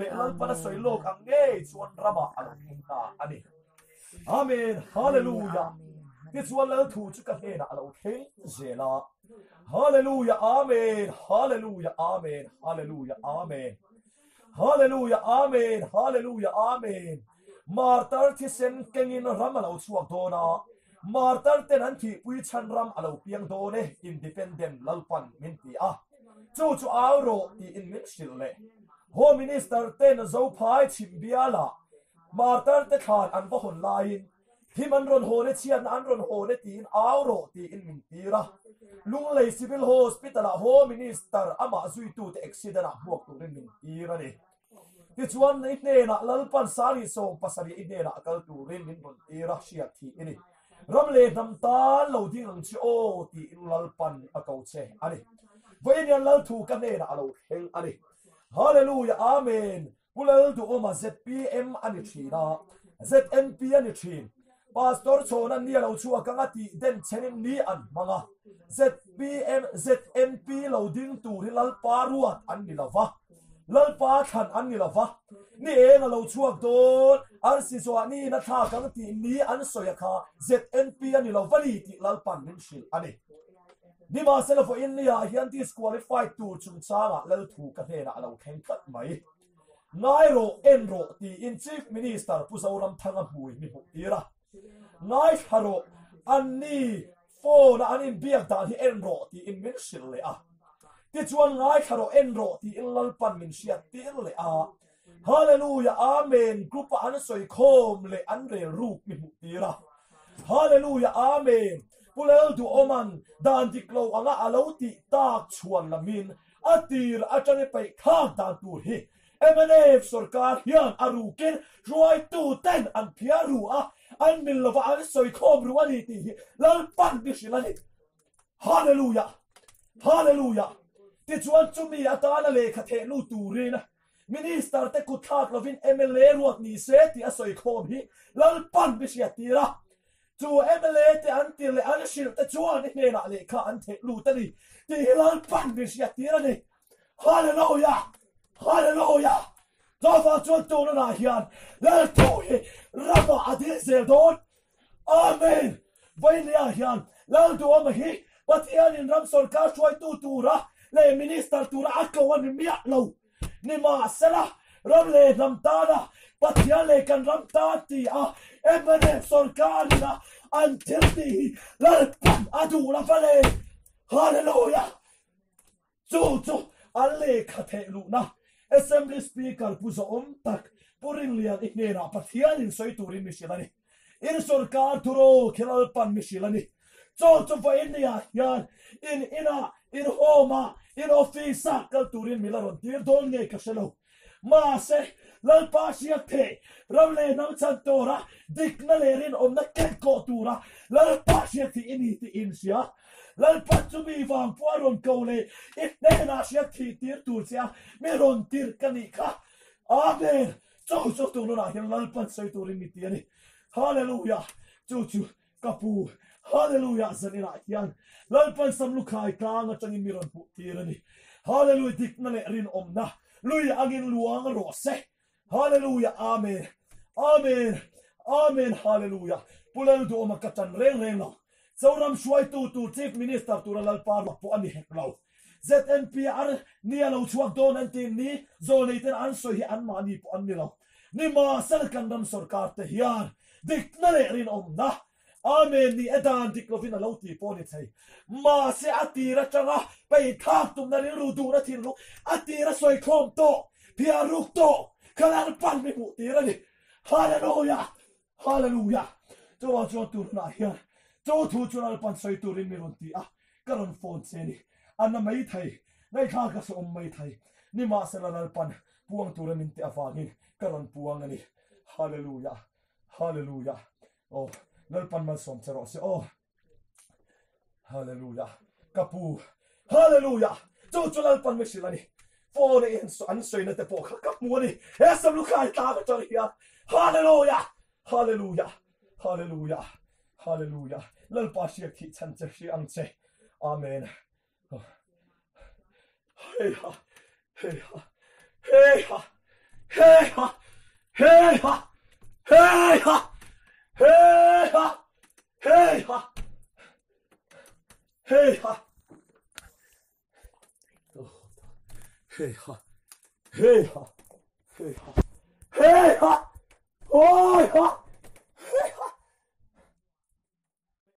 Leh Lalpan a sawi lawk ang ngei chuan ramah a lo thleng ta a ni. Amen. Hallelujah. Tichuan Lal thu chu ka hnenah a lo thleng zel a. Hallelujah. Amen. Hallelujah. Amen. Hallelujah. Amen. Hallelujah. Amen. Hallelujah. Amen. Martar thisen kengin ram a lo chhuak dawn a. Martar ten an thihpui chhan ram a lo piang dawn e, Independent Lalpan min ti a. Chu chu au rawh tiin min hrilh leh. Home Minister ten Zophai chhim bialah Martar te thlan an va hawn laiin thim an rawn hawn e, chhiatna an rawn hawn e tiin au rawh tiin min tir a. Lunglei Civil Hospital-ah Home Minister amah zuitute accident-ah hmuak turin min tir a ni. Tichuan, i hnenah Lalpan Sari 70 i hnenah kal turin min rawn tir a, hriat thih i ni. Ram leh hnam tan lo ding ang che aw tiin Lalpan a ko che a ni. Vawiin hian Lal thu ka hnenah a lo thleng a ni. Hallelujah Amen Pu Lalduhawma ZPM a ni thin a, ZNP a ni thin. Pastor chhawn an nia lo chhuak anga tih den chenin ni an hmang a. ZPM, ZNP lo ding tur hi Lalpa ruat an ni lo va. Lalpa thlan an ni lo va. Ni eng a lo chhuak dawn, arsi zuah niin a thlak ang tih ni an sawi a kha ZNP a ni lo va ni tih Lalpan min hrilh a ni. Nimahsela vawiin niah hian disqualified tur chungchangah Lalthu ka hnenah a lo thleng tlat mai. Ngai rawh, en rawh tiin Chief Minister Pu Zoramthanga hmui mi hmuh tir a. Ngaithla rawh, anni phone a an inbiak dan hi en rawh tiin min hrilh leh a. Tichuan ngaithla rawh, en rawh tiin Lalpan min hriat tir leh a. Hallelujah, Amen group a an sawi khawm leh an rel ruk mi hmuh tir a. Hallelujah, Amen Pu Lalduhawman dan dik lo anga a lo tih tak chhuan lamin A tir atang i peih thlak dan tur hi mnf sorkar hian a rukin hruaitu ten an phiar ru a, an mil lova an sawi khawm ru a ni tih hi Lalpan mi hrilh a ni. Hallelujah! Hallelujah! Tichuan chumi atana lehkha theh lut turin Minister te kut thlak lovin mla ruat ni se tih a sawi khawm hi Lalpan mi hriat tir a. Chu mla te an tir leh an hrilh te chuan i hnenah lehkha an theh lut a ni tih hi Lalpan mi hriat tir a ni. Hallelujah! Hallelujah! Chuvang chuan tunah hian Lalthu hi ramah a dil zel dawn. Amen! Vawinia hian Lalduhawma hi Pathianin ram sorkar hruaitu tura leh minister tura a ko a ni miah lo. Nimahsela, ram leh hnam tana Pathian leh kan ram tan ti a mnf sorkarin a an thil tih hi Lalpan a duh lo va le! Hallelujah! Chu chu an lehkha theh luhna Assembly Speaker Pu Zawhawm tak Pu Ringlian i hnenah Pathianin sawi turin mi hrilh a ni. In sorkar thuro khi Lalpan mi hrilh a ni. Chu chu vawiin niah hian in inah, in home-ah, in office-ah kal turin mi la rawn tir dawn ngei ka hre lo. Mahse, Lalpa hriak thei, ram leh hnam chhan tura dikna leh rinawmna kenkawh tura Lalpa hriak thih i ni tih in hria. Lalpa chu mi vang pawh a rawn ko leh i hnenah hriak thih tir tur che a mi rawn tirh ka nih kha. Amen! Chu chu tur nunah hian Lalpan sawi turin mi ti a ni. Hallelujah! Chu chu Ka pu, Hallelujah zaninah hian Lalpan Samlukhai tlang atangin mi rawn hmuh tir a ni. Hallelujah dikna leh rinawmna lui angin luang rawh se. Hallelujah Amen Amen Amen Hallelujah Pu Lalduhawma ka tan reng reng lo. Zoram hruaitu tur Chief Minister tura Lalpa ruat pawh a ni hek lo. ZNP ar ni a lo chhuak dawn an tih ni zawlneiten an sawi hi anmahni pawh an ni lo. Nimahsela kan ram sorkar te hian dikna leh rinawmna Amen ni e dan dik lovin a lo ti pawh a ni thei. Mahse a tir atanga peithlak tumna rilru duhna thinlung a tir a sawikhawm tawh, phiar ruk tawh kha Lalpan mi hmuh tir a ni. Hallelujah! Hallelujah! Chuvang chuan tur hunah hian chu thu chu Lalpan sawi turin mi rawn ti a, ka rawn phone che ni. A na mai thei, ngaihthlak ka hreawm mai thei. Nimahsela Lalpan puang tura min tih avangin ka rawn puang a ni. Hallelujah! Hallelujah! Aw, Lalpan malsawm che rawh se aw. Hallelujah! Ka pu, Hallelujah! Chu chu Lalpan mi hrilh a ni. Phone a in an sawina te pawh kha ka hmu a ni. He Samlukhai tlang atang hian Hallelujah! Hallelujah! Hallelujah! Hallelujah! Lalpa hriak thih chhan che hria ang che. Amen. Hei ha, hei ha, hei ha. Hey ha! Hey ha! Hey ha! Hey ha! Hey ha! Hey ha! Hey ha! Hey ha! Hey ha! Hey ha! Oi ha!